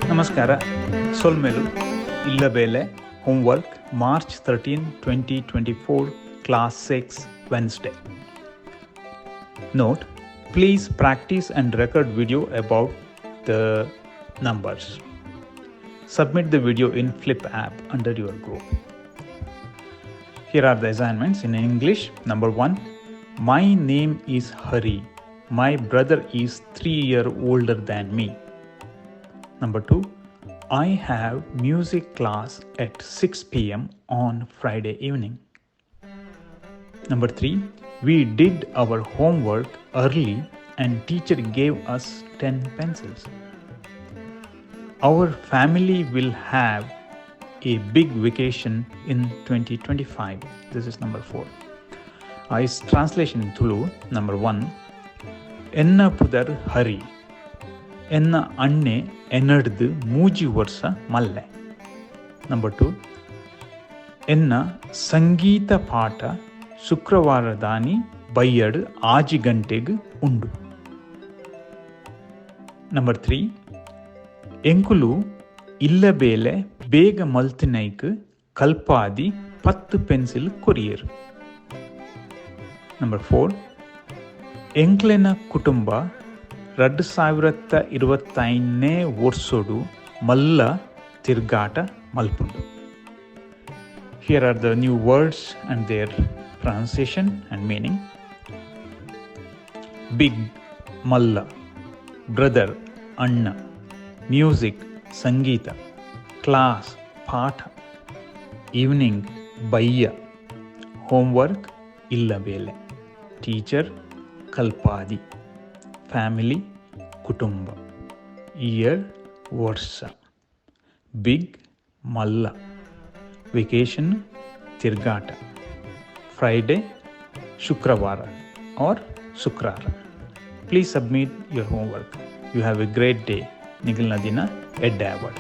ನಮಸ್ಕಾರ. ಸೊಲ್ಮೆಲು. ಇಲ್ಲಬೇಲೆ homework March 13, 2024, class 6, Wednesday. Note, please practice and record video about the numbers. Submit the video in Flip app under your group. Here are the assignments in English. Number 1, my name is Hari. My brother is 3 years older than me. Number 2, I have music class at 6 p.m. on Friday evening. Number 3, we did our homework early and teacher gave us 10 pencils. Our family will have a big vacation in 2025. This is number 4. Its translation in Tulu. Number 1, ಎನ್ನ ಪುದರ್ ಹರಿ. ಎನ್ನ ಅಣ್ಣೆ ಎನ್ನಡ್ದು ಮೂಜಿ ವರ್ಷ ಮಲ್ಲೆ. Number 2, ಎನ್ನ ಸಂಗೀತ ಪಾಠ ಶುಕ್ರವಾರದಾನಿ ಬಯ್ಯಡ್ ಆಜಿ ಗಂಟೆಗೆ ಉಂಡು. ನಂಬರ್ 3, ಎಂಕುಲು ಇಲ್ಲ ಬೇಲೆ ಬೇಗ ಮಲ್ತಿನೈಕ್ ಕಲ್ಪಾದಿ 10 ಪೆನ್ಸಿಲ್ ಕೊರಿಯರ್. ನಂಬರ್ 4, ಎಂಕ್ಲೆನ ಕುಟುಂಬ 2025ನೇ ವರ್ಷೋಡು ಮಲ್ಲ ತಿರ್ಗಾಟ ಮಲ್ಪುಂಡು. Here are the new words and their pronunciation and meaning. Big, ಮಲ್ಲ. ಬ್ರದರ್, ಅಣ್ಣ. ಮ್ಯೂಸಿಕ್, ಸಂಗೀತ. ಕ್ಲಾಸ್, ಪಾಠ. ಈವ್ನಿಂಗ್, ಬಯ್ಯ. ಹೋಮ್ವರ್ಕ್, ಇಲ್ಲ ಬೇಲೆ. ಟೀಚರ್, ಕಲ್ಪಾದಿ. ಫ್ಯಾಮಿಲಿ, ಕುಟುಂಬ. ಇಯರ್, ವರ್ಷ. ಬಿಗ್, ಮಲ್ಲ. ವೆಕೇಶನ್, ತಿರ್ಗಾಟ. ಫ್ರೈಡೆ, ಶುಕ್ರವಾರ ಆರ್ ಶುಕ್ರಾರ. Please submit your homework. You have a great day. ನಿಗಲ್ನ ದಿನ ಎಡ್ಡೆ ಆವಡ್.